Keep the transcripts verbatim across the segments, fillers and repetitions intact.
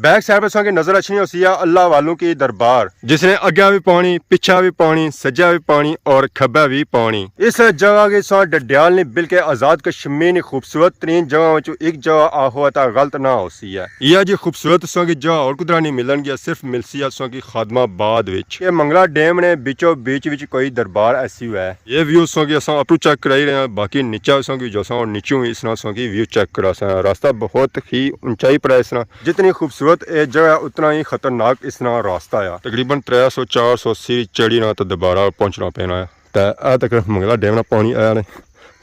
بیک سائیڈ پر تساں کی نظر اچھنی ہوسی ہے اللہ والوں کی دربار، جس نے اگے بھی پانی، پیچھے بھی پانی، سجے بھی پانی اور کھبے بھی پانی۔ اس جگہ کی تساں ڈڈیال نہیں بلکہ آزاد کشمیر نی خوبصورت ترین جگہ وچوں ایک جگہ آخو تاں غلط نہ ہوسی ہے۔ یہ جی خوبصورت تساں کی جگہ اور کدرا نہیں ملن گیا، صرف ملسی ہے تساں کی خادم آباد وچ۔ یہ منگلا ڈیم نے بیچو بیچ وچ کوئی دربار ایسی ہوئے۔ یہ ویو تساں کی اساں اپروں چیک کرائی رہے ہیں، باقی نیچے تساں کی جو اساں اور نیچوں بھی اس طرح تساں کی ویو چیک کرا سا۔ راستہ بہت ہی اونچائی پر ہے اس طرح۔ جتنی خوبصورت یہ جگہ ہے، اتنا ہی خطرناک اس طرح راستہ ہے۔ تقریباً ترے سو چار سو سیڑھی چڑھی نہ تے دوبارہ پہنچنا پینا ہے۔ تے اے تک منگلا ڈیم نا پانی آیا نے،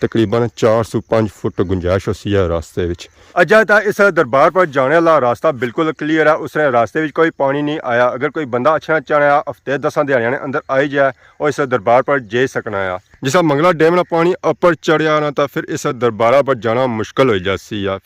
تقریباً چار سو پنج فٹ گنجائش ہوسی ہے راستے وچ۔ اجے تاں اس دربار پر جانے والا راستہ بالکل کلیئر ہے، اس نے راستے وچ کوئی پانی نہیں آیا۔ اگر کوئی بندہ اچھنا چاہنا ہے، ہفتے دساں دیہاڑیاں نے اندر آئی جائے، او اس دربار پر جائی سکنا ہے۔ جس طرح منگلا ڈیم نا پانی اپر چڑھیا نا، تاں پھر اس دربارہ پر جانا مشکل ہوئی جاسی ہے۔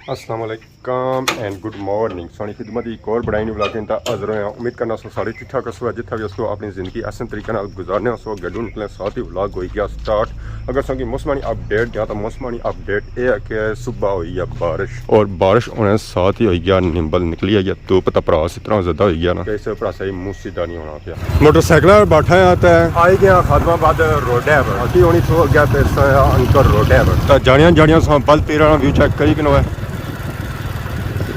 السلام علیکم اینڈ گڈ مارننگ۔ سانی خدمت ایک اور بڑائی نہیں بلاتے ہیں، تا حاضر ہوئے ہیں۔ امید کرنا سو سارے ٹھیک ٹھاک ہسو، جتھا بھی ہسو اپنی زندگی احسن طریقے نال گزارنے ہسو۔ گڈو نکلے ساتھ ہی ولاگ ہوئی گیا سٹارٹ۔ اگر سنگی موسمانی اپڈیٹ جاں، تو موسمانی اپڈیٹ اے ہے کہ صبح ہوئی ہے بارش، اور بارش ہونے ساتھ ہی ہوئی گیا نمبل، نکلی ہے یا دھوپ، تا پراس اتنا زیادہ ہوئی گیا نا کہ اس پراس ہی منہ سیدھا نہیں ہونا پیا۔ موٹر سائیکل پر بیٹھا ہے تے آئی گیا خادم آباد روڈ ہے پر، اسی ہونی سو اگے پہ انکر روڈ ہے پر۔ تا جانیاں جانیاں ساں بل پیرا ویو چیک کری کنو ہے۔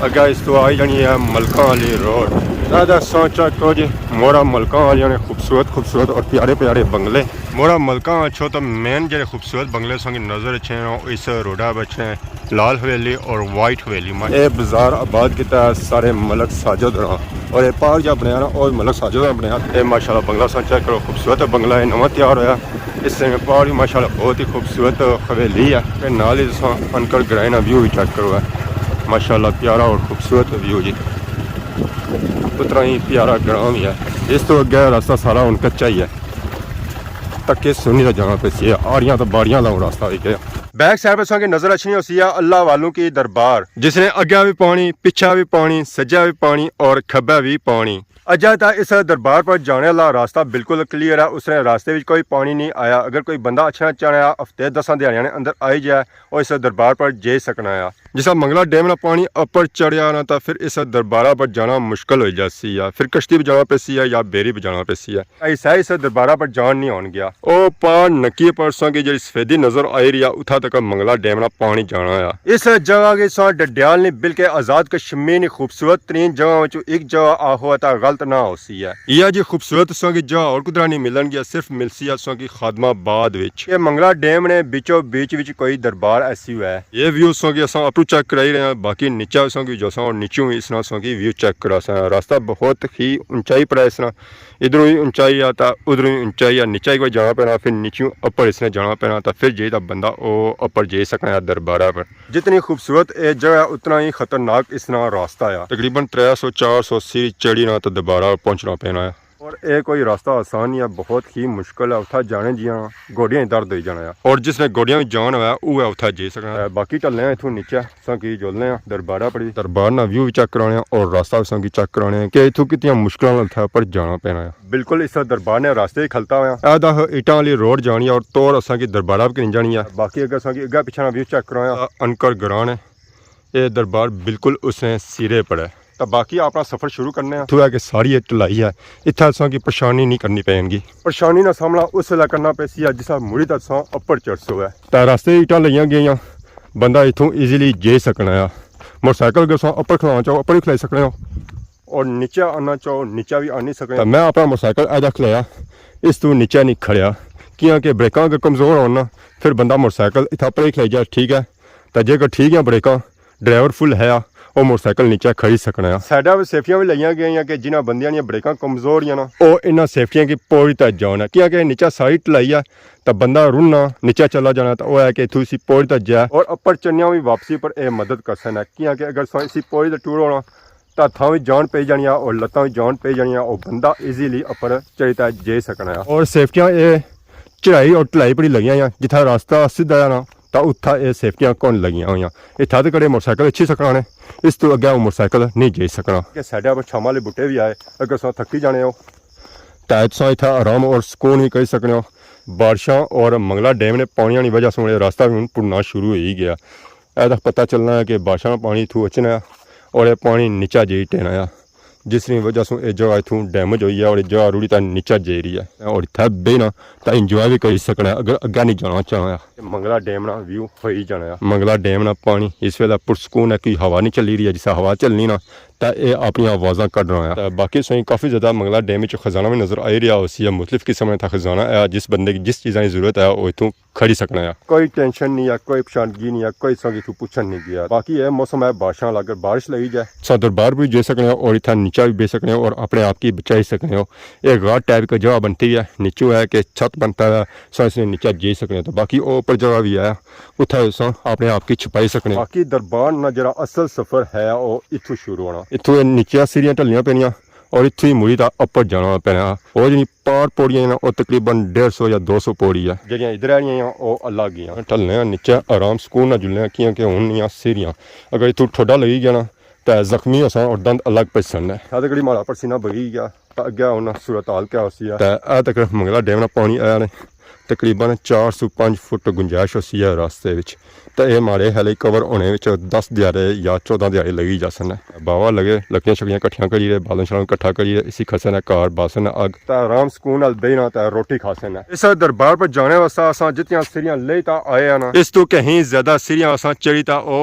اگے اس تو آئی جانی ہے ملکاں والی روڈ۔ اے تے ساں چیک کرو جی، موڑا ملکاں والیاں نے خوبصورت خوبصورت اور پیارے پیارے بنگلے۔ موڑا ملکاں اچھو تو مین جڑے خوبصورت بنگلے ساں کی نظر اچھے ہیں، اس روڈا بچے ہیں۔ لال حویلی اور وائٹ حویلی۔ اے بازار آباد کیتا ہے سارے ملک ساجد راں، اور اے پارک جا بنیا نا، او ملک ساجد راں بنیا۔ اے ماشاءاللہ بنگلہ ساں چیک کرو، خوبصورت بنگلہ ہے، نواں تیار ہویا۔ اس سے پارک بھی ماشاءاللہ بہت ہی خوبصورت حویلی ہے۔ تے نال ہی تساں انکر گرائیں نا ویو بھی چیک کرو ہے، ماشاءاللہ پیارا اور خوبصورت ویو جی۔ اتنا ہی پیارا گراں بھی ہے۔ اس تو اگے راستہ سارا ہن کچا ہی ہے، تکے سنی دا جانا پیسی ہے، آڑیاں تو باڑیاں دا راستہ ہوئی گیا۔ بیک سائیڈ پر تساں کی نظر اچھنی ہوسی ہے اللہ والوں کی دربار، جس نے اگے بھی پانی، پیچھے بھی پانی، سجے بھی پانی اور کھبے بھی پانی۔ اجے تاں اس دربار پر جانے والا راستہ بالکل کلیئر ہے، اس نے راستے وچ کوئی پانی نہیں آیا۔ اگر کوئی بندہ اچھنا چاہنا ہے، ہفتے دساں دیہاڑیاں نے اندر آئی جائے، او اس دربار پر جائی سکنا ہے۔ جس طرح منگلا ڈیم نا پانی اپر چڑھیا نا، تاں پھر اس دربارہ پر جانا مشکل ہوئی جاسی ہے، پھر کشتی پہ جانا پیسی ہے یا بیری پہ جانا پیسی ہے۔ ایسا اس دربارہ پر جان نہیں ہون گیا۔ او پار نکی پر تساں کی جڑی سفیدی نظر آئی رہی ہے، اتھا تک منگلا ڈیم نا پانی جانا ہے۔ اس جگہ کی تساں ڈڈیال نہیں بلکہ آزاد کشمیر نی خوبصورت ترین جگہ وچوں ایک جگہ آخو تاں غلط نہ ہوسی ہے۔ یہ جی خوبصورت تساں کی جگہ اور کدرا نہیں ملن گیا، صرف ملسی ہے تساں کی خادم آباد وچ۔ یہ منگلا ڈیم نے بیچو بیچ وچ کوئی دربار ایسی ہوئے۔ یہ ویو تساں کی اساں اپروں چیک کرائی رہے ہیں، باقی نیچا تساں کی جو اساں اور نیچوں بھی اس طرح تساں کی ویو چیک کرا سا۔ راستہ بہت ہی اونچائی پر ہے اس طرح۔ ادھروں ہی اونچائی آ تا ادھروں ہی اونچائی آ، نیچا ہی کوئی جانا پینا، پھر نیچوں اپر اس نے جانا پینا، تا پھر جائی تا بندہ او اپر جائی سکنا ہے دربارہ پر۔ جتنی خوبصورت اے جگہ ہے، اتنا ہی خطرناک اس نا راستہ ہے۔ تقریباً ترے سو چار سو سیڑھی چڑھی نا تو دربارہ پہنچنا پینا ہے۔ اور اے کوئی راستہ آسان نہیں ہے، بہت ہی مشکل ہے۔ اتھا جانے جیاں گوڈیاں ہی درد ہوئی جانا ہے۔ اور جس نے گوڈیاں وچ جان ہویا، اوہ اتھا جائی سکنا ہے۔ باقی چلنے ہیں اتھوں نیچے۔ اساں کی جلنے آں دربارہ پڑی، دربار نا ویو بھی چیک کرانے آں اور راستہ اساں کی چیک کرانے آں کہ اتھوں کتنیاں مشکلاں نال اتھے پر جانا پینا ہے۔ بالکل اس دربار نے راستے ہی کھلتا ہویا۔ اے دا اینٹاں والی روڈ جانی ہے اور توڑ اساں کی دربارہ بھی نہیں جانی ہے۔ باقی اگر اساں کی اگے پچھے نا ویو چیک کرانے آں، انکر گران ہے، اے دربار بالکل اس نے سرے پر ہے۔ تاں باقی اپنا سفر شروع کرنے آں۔ اتھوں ہے کہ ساری اے ٹلائی ہے، اتھا اساں کی پریشانی نہیں کرنی پین گی۔ پریشانی نا سامنا اس ویلے کرنا پیسی ہے جس ویلے مڑی تاں اساں اپر چڑھسو ہے۔ تاں راستے اینٹاں لگیاں گئیاں، بندہ اتھوں ایزیلی جائی سکنا ہے۔ موٹر سائیکل اگر تساں اپر کھلانا چاہو، اپر وی کھلائی سکنے ہو، اور نیچے آنا چاہو، نیچے وی آنی سکنے ہو۔ تاں میں اپنا موٹر سائیکل ایجا کھلایا، اس تو نیچے نہیں کھڑیا، کیاں کہ بریکاں اگر کمزور ہون نا، پھر بندہ موٹر سائیکل اتھا اپر ہی کھلائی جائے، ٹھیک ہے۔ تاں جے اگر ٹھیک ہے بریکاں، ڈرائیور فل ہے، او موٹر سائیکل نیچے کھڑی سکنا ہے۔ سائیڈاں وچ سیفٹیاں وی لگیاں گئیاں کہ جنہاں بندیاں نیاں بریکاں کمزور ہیاں نا، او انہاں سیفٹیاں کی پوری طرح جان ہے، کیاں کہ نیچے ساری ٹلائی ہے، تاں بندہ رننا نیچے چلا جانا، تاں او ہے کہ اتھوں اسی پوری طرح جائے۔ اور اپر چڑھنیاں وی واپسی پر اے مدد کر سکنا ہے، کیاں کہ اگر تساں اسی پوری طرح ٹور ہونا، تاں ہتھاں وچ جان پئی جانی ہے اور لتاں وچ جان پئی جانی ہے، او بندہ ایزیلی اپر چڑھی تے جائی سکنا ہے۔ اور سیفٹیاں اے چڑھائی اور ٹلائی بڑی لگیاں ہویاں، جتھا راستہ سیدھا ہے نا، تاں اتھا اے سیفٹیاں کون لگیاں ہویاں۔ اتھا تے کڑے موٹر سائیکل اچھی سکنا نے، اس تو اگے او موٹر سائیکل نہیں جائی سکنا۔ کہ سائیڈ پر چھاواں والے بوٹے وی آئے، اگر تساں تھکی جانے ہو، تاں تساں اتھا آرام اور سکون وی کری سکنے ہو۔ بارشاں اور منگلا ڈیم نے پانیاں نی وجہ سوں اے راستہ وی ہن پڑنا شروع ہوئی گیا۔ اے تک پتہ چلنا ہے کہ بارشاں نا پانی اتھوں اچنا ہے اور اے پانی نیچا جائی ٹہنا ہے، جس نی وجہ سوں اے جگہ اتھوں ڈیمیج ہوئی ہے اور اے جگہ روڑی تک نیچا جائی رہی ہے۔ اور اتھے بہنا تاں انجوائے وی کری سکنا ہے اگر اگے نہیں جانا چاہنا ہے۔ منگلا ڈیم نا ویو ہوئی جانا ہے۔ منگلا ڈیم نا پانی اس ویلے پرسکون ہے، کوئی ہوا نہیں چلی رہی ہے، جس ہوا چلنی نا تاں اے اپنی آوازاں کڈ رہا ہے۔ تاں باقی سوئی کافی زیادہ منگلا ڈیم وچ خزانہ وی نظر آئی رہیا ہوسی ہے، مختلف قسم نا تھا خزانہ ہے، جس بندے کی جس چیزاں کی ضرورت ہے، او اتھوں کھڑی سکنا ہے۔ کوئی ٹینشن نہیں ہے، کوئی پریشانگی نہیں ہے، کوئی سنگ اتھوں پوچھن نہیں گیا۔ باقی اے موسم ہے بارشاں والا، اگر بارش لگی جائے، سا دربار بھی جائی سکنے ہو اور اتھا نیچا بھی بہ سکنے ہو اور اپنے آپ کی بچائی سکنے ہو۔ ایک غار ٹائپ کا جگہ بنتی ہے، نیچو ہے کہ چھت بنتا ہے، سا اس نے نیچا جائی سکنے ہو۔ تو باقی او اوپر جگہ بھی ہے، اتھا سا اپنے آپ کی چھپائی سکنے ہو۔ باقی دربار نا جڑا اصل سفر ہے، او اتھوں شروع ہونا۔ اتھوں اے نیچیاں سیڑھیاں ٹھلنیاں پینیاں اور اتھوں ہی مڑی تا اپر جانا پینا۔ او جڑی پار پوڑیاں نا، او تقریباً ڈیڑھ سو یا دو سو پوڑی ہے۔ جڑیاں ادھر آلیاں ہیں، او الگ ہی ہیں۔ ٹھلنے آں نیچے آرام سکون نال جلنے آں، کیاں کہ ہن نیاں سیڑھیاں۔ اگر اتھوں ٹھوڈا لگی گیا نا، تے زخمی ہوساں اور دند الگ پجسن نے۔ اتھا تکڑی ماڑا پسینہ بگی گیا، تے اگے ہن صورت حال کیا ہوسی ہے۔ تے اے تک منگلا ڈیم نا پانی آیا نے، تقریباً چار سو پنج فٹ گنجائش ہوسی ہے راستے وچ۔ تے اے ماڑے ہلے کور ہونے وچ دس دیہاڑے یا چودہ دیہاڑے لگی جاسن۔ باوا لگے، لکڑیاں شکڑیاں کٹھیاں کری رہے، بالن شالن کٹھا کری رہے، اسی کھسن کار باسن اگ۔ تے آرام سکون نال بہنا تے روٹی کھاسن۔ اس دربار پر جانے واسطے اساں جتیاں سیڑھیاں لئی تا آئے ہیں نا، اس تو کہیں زیادہ سیڑھیاں اساں چڑھی تا او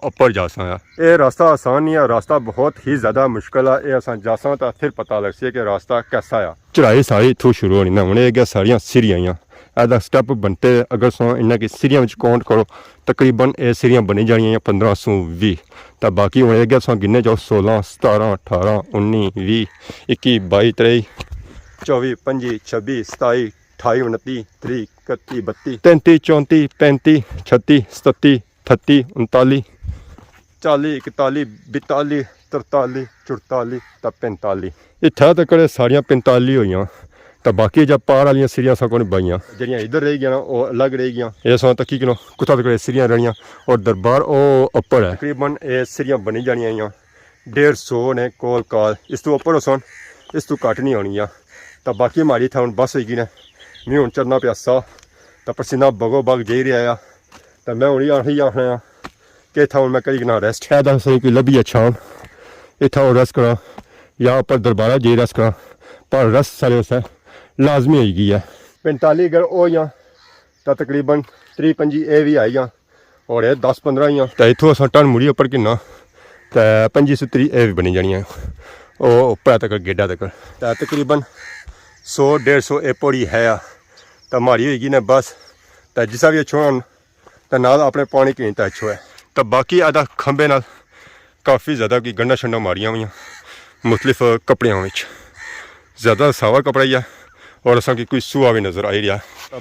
اپر جاساں۔ اے راستہ آسان نہیں ہے، راستہ بہت ہی زیادہ مشکل ہے۔ اے اساں جاساں تا پھر پتہ لگسی کہ راستہ کیسا ہے۔ چڑھائی ساری اتھوں شروع ہونی نا، ہن اے اگے ساریاں سیڑھیاں آئیاں۔ اے دا سٹیپ بنتے، اگر سو انہاں کی سیڑھیاں وچ کاؤنٹ کرو، تقریباً اے سیڑھیاں بنی جانیاں پندرہ سو ویہہ۔ تے باقی ہن اگے سو گنے جاؤ، سولہ، ستارہ، اٹھارہ، انی، ویہہ، اکی، بائی، تریئی، چوبی، پنجی، چھبی، ستائی، اٹھائی، انتی، تریہہ، اکتی، بتی، تینتی، چونتی، پینتی، چھتی، ستتی، اٹھتی، انتالی، چالی، اکتالی، بیتالی، ترتالی، چرتالی تے پینتالی۔ اتھا تک ساریاں پینتالی ہوئیاں، تے باقی جا پار آلیاں سیڑھیاں ساں کون بائیاں۔ جڑیاں ادھر رہ گیاں نا، او الگ رہ گیاں۔ اے ساں تکی کنو کتھا تک سیڑھیاں رہنیاں، اور دربار او اپر ہے۔ تقریباً اے سیڑھیاں بنی جانیاں آئیاں۔ ڈیڑھ سو نے کول کال، اس تو اپر ہوسن، اس تو گھٹ نہیں ہونی آ۔ تاں باقی ماڑی اتھا ہن بس ہوئی گئی نے، میں ہن چڑھنا پیا سا، تاں پسینہ بگو بگ جائی رہیا آ۔ تاں میں ہن اے آخی آخنا آ کہ اتھا ہن میں کری کنا ریسٹ۔ اے تاں سہی کوئی لبھی اچھا ہن، اتھا ہن ریسٹ کراں یا اپر دربارہ جائی ریسٹ کراں، پر ریسٹ سارے واسطے لازمی ہوئی گئی ہے۔ پینتالی اگر او یا تاں تقریباً تریہہ پنجی اے وی آئی گیا۔ اور اے دس پندرہ ہی آں۔ تے اتھوں اساں ٹرن مڑی اپر گھنا، تے پنجی سو تریہہ اے وی بنی جانیاں۔ او اپر تک گیڈا تک۔ تے تقریباً سو ڈیڑھ سو اے پوڑی ہے آ۔ تے ماڑی ہوئی گئی نے بس۔ تے جسا وی اچھو ہن، تے نال اپنے پانی کہیں تے اچھو ہے۔ تے باقی ادا کھمبے نال کافی زیادہ کوئی گنڈا شنڈا ماریاں ہوئیاں، مختلف کپڑیاں وچ۔ زیادہ ساوا کپڑا ہی ہے اور اساں کی کوئی سوا بھی نظر آئی رہیا۔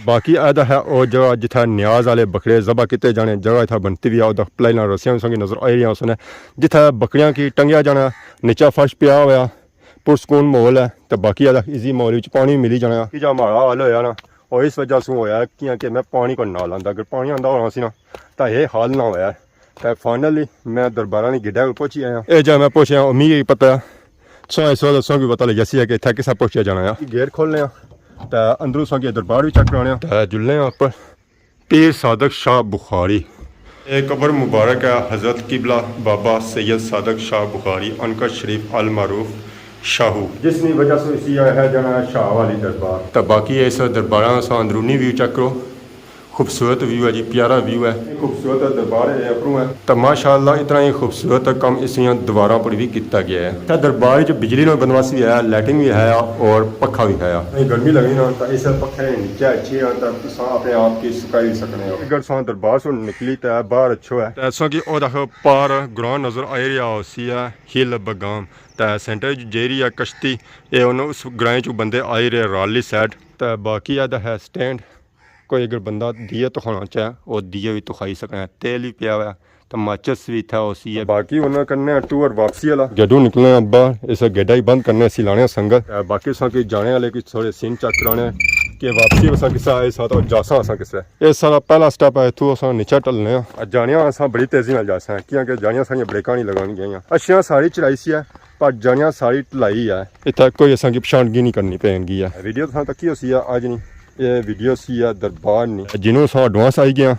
باقی ادا ہے او جگہ جتھا نیاز آلے بکرے ذبح کیتے جانے، جگہ اتھا بنتی وی ہے، او دکھ پلائی نال رسیاں اساں کی نظر آئی رہیاں اس نے، جتھا بکریاں کی ٹنگیا جانا، نیچا فرش پیا ہویا، پرسکون ماحول ہے، تے باقی ادا ایزی ماحول وچ پانی ملی جانا۔ کہ جا ماڑا حال ہویا نا، او اس وجہ سوں ہویا کیاں کہ میں پانی کو نال آندا، اگر پانی آندا ہونا سی نا، تاں اے حال نہ ہویا۔ تے فائنلی میں درباراں نی گڈا کول پہنچی آیا۔ اے جا میں پہنچیا، امی کی پتہ ہے، سو اس وقت سو کی پتہ لگیا سی کہ اتھا کسا پہنچیا جانا ہے۔ گیٹ کھولنے آں، تے اندروں سو کی دربار بھی چیک کرانے آں۔ تے جلنے آں اپر۔ پیر صادق شاہ بخاری۔ اے قبر مبارک ہے حضرت قبلہ بابا سید صادق شاہ بخاری عنقا شریف المعروف شاہو، جس نی وجہ سے اسی آیا ہے جانا ہے شاہ والی دربار۔ تے باقی اس درباراں سا اندرونی ویو چیک کرو۔ خوبصورت ویو ہے جی، پیارا ویو ہے۔ خوبصورت دربار ہے، اپروں ہے۔ تے ماشاءاللہ اتنا ہی خوبصورت کم اس نیاں دیواراں پر بھی کیتا گیا ہے۔ تے دربار وچ بجلی نال بندوبست بھی ہے، لائٹنگ بھی ہے اور پکھا بھی ہے۔ اے گرمی لگنی نا، تے اس پکھے نے نیچے اچھی نا، تے تساں اپنے آپ کی سکائی بھی سکنے ہو۔ اگر تساں دربار سوں نکلی تے باہر اچھو ہے، تے تساں کی او دیکھو پار گراں نظر آئی رہیا ہوسی ہے، ہل بگام۔ تے سینٹر وچ جیری ہے کشتی، اے ہن اس گرائیں چوں بندے آئی رہے رالی سائیڈ۔ تے باقی ہے تے ہے سٹینڈ۔ کوئی اگر بندہ دیے تخانا چاہے، او دیے وی تخائی سکنا ہے۔ تیل وی پیا ہوا ہے، تے ماچس وی اتھا ہوسی ہے۔ باقی انہاں کرنے آں ٹور واپسی والا۔ گیڈوں نکلنے آں باہر، اس گیڈا ہی بند کرنے، اسی لانے آں سنگت۔ تے باقی اساں کی جانے والے کوئی تھوڑے سین چیک کرانے کہ واپسی اساں کسا آئے سا تے جاساں اساں کسا۔ اے سارا پہلا سٹیپ ہے، اتھوں اساں نیچے ٹلنے آں۔ جانے آں اساں بڑی تیزی نال جاساں، کیونکہ جانیاں ساریاں بریکاں نہیں لگان گیاں۔ اچھیاں ساری چڑھائی سی ہے، پر جانیاں ساری ٹلائی ہے۔ اتھا کوئی اساں کی پچھانگی نہیں کرنی پین گی ہے۔ ویڈیو تساں تکی ہوسی ہے اج نی، یہ ویڈیو سی ہے دربار نی۔ جنوں اساں ایڈوانس آئی گیا،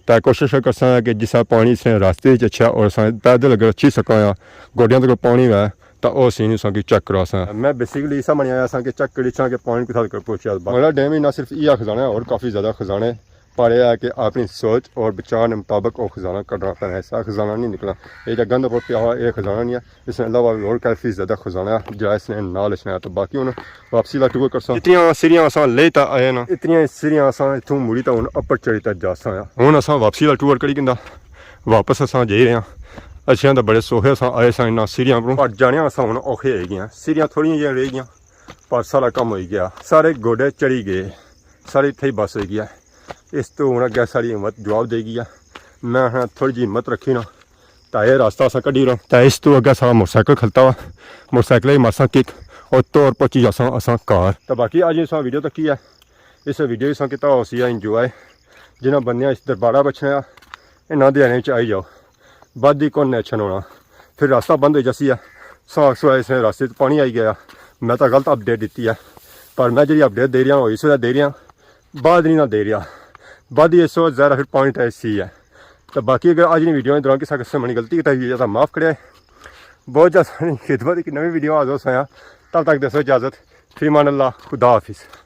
تاں کوشش کرساں کہ جس پانی اس نے راستے وچ اچھا اور اساں پیدل اگر اچھی سکاں یا گوڈیاں تک پانی ہوئے، تاں او سین اساں کی چیک کراساں۔ میں بیسیکلی اسا منیا آیا ساں کہ چیک کری چھاں کہ پانی کتھا تک پہنچیا۔ بنگلہ ڈیم ہی نہ صرف یہ خزانہ ہے اور کافی زیادہ خزانے، پر یہ ہے کہ اپنی سوچ اور بچار نے مطابق وہ خزانہ کڈنا پینا ہے، ایسا خزانہ نہیں نکلنا۔ یہ جو گند پر پیا ہوا، یہ خزانہ نہیں ہے۔ اس نے علاوہ بھی اور کافی زیادہ خزانہ ہے جہاں اس نے نال اچھنا ہے۔ تو باقی ہن واپسی لا ٹور کرساں۔ اتنیاں سیڑھیاں اساں لے تا آئے نا، اتنیاں سیڑھیاں اساں اتھوں مڑی تا ہن اپر چڑھی تا جاساں آ۔ ہن اساں واپسی لا ٹور کری کندا واپس اساں جائی رہے ہاں۔ اچھے ہاں، تو بڑے سوکھے اساں آئے ساں انہاں سیڑھیاں پروں، پر جانے اساں ہن اوکھے ہوئی گئے ہاں۔ سیڑھیاں تھوڑیاں جیاں رہ گیاں، پر سارا کم ہوئی گیا، سارے گوڈے چڑھی گئے، سارے اتھے ہی بس ہوئی گیا۔ اس تو ہن اگے ساری ہمت جواب دے گیا۔ میں آخنا تھوڑی جی ہمت رکھی نا، تاں اے راستہ اساں کڈی رہا، تاں اس تو اگے سارا موٹر سائیکل کھلتا ہوا، موٹر سائیکل ہی مارساں کک، اور طور پہنچی جاساں اساں کار۔ تاں باقی اج اساں ویڈیو تکی ہے، اس ویڈیو اساں کیتا ہوسی ہے انجوائے۔ جنہاں بندیاں اس دربارہ بچنا ہے، انہاں دے آنے وچ آئی جاؤ، بعد دی کون نیچن ہونا، پھر راستہ بند ہوئی جاسی ہے۔ ساں اکثر اس نے راستے تے پانی آئی گیا، میں تاں غلط اپڈیٹ دیتی ہے، پر میں جڑی اپڈیٹ دے رہا ہوں، اس ویلے دے رہا، بعد نہیں نہ دے رہا، بعد ہی اس وقت ظاہر ہے پھر پانی ٹائپ سی ہے۔ تو باقی اگر اج نی ویڈیو نے دوران کسا قسم نی غلطی کیتی ہوئی ہے تاں معاف کرے۔ بہت زیادہ ساری خدمت، ایک نویں ویڈیو حاضر ہوساں۔ تب تک دیسو اجازت، فی امان اللہ، خدا حافظ۔